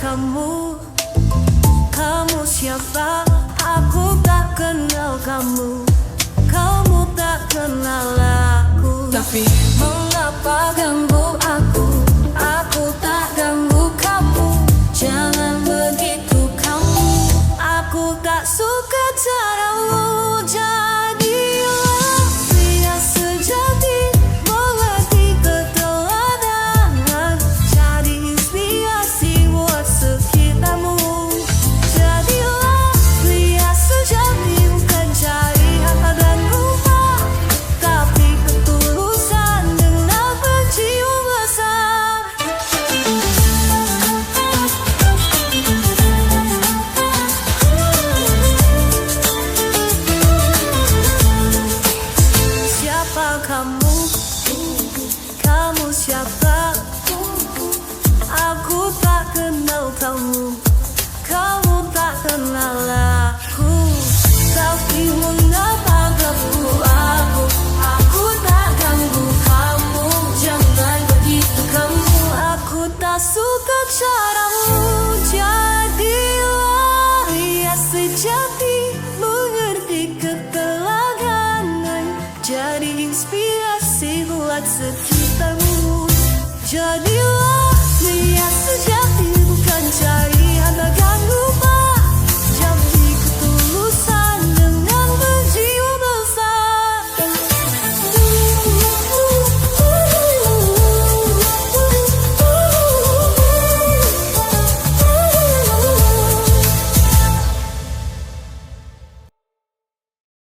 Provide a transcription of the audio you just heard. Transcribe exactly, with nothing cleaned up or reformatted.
kamu. Kamu siapa? Aku tak kenal kamu. Kamu tak kenal aku. Tapi mengapa ganggu aku? Aku tak ganggu kamu. Jangan begitu kamu. Aku tak suka caramu. Jadilah pria sejati, mengerti keteladanan. Jadi inspirasi buat sekitarmu. Jadilah pria sejati, bukan cari harta dan rumah, tapi ketulusan dengan berjiwa besar. Siapa kamu? Kamu siapa? Aku tak kenal kamu. Kamu tak kenal aku. Tapi mengapa ganggu aku? Aku tak ganggu kamu. Jangan begitu kamu. Aku tak suka caramu.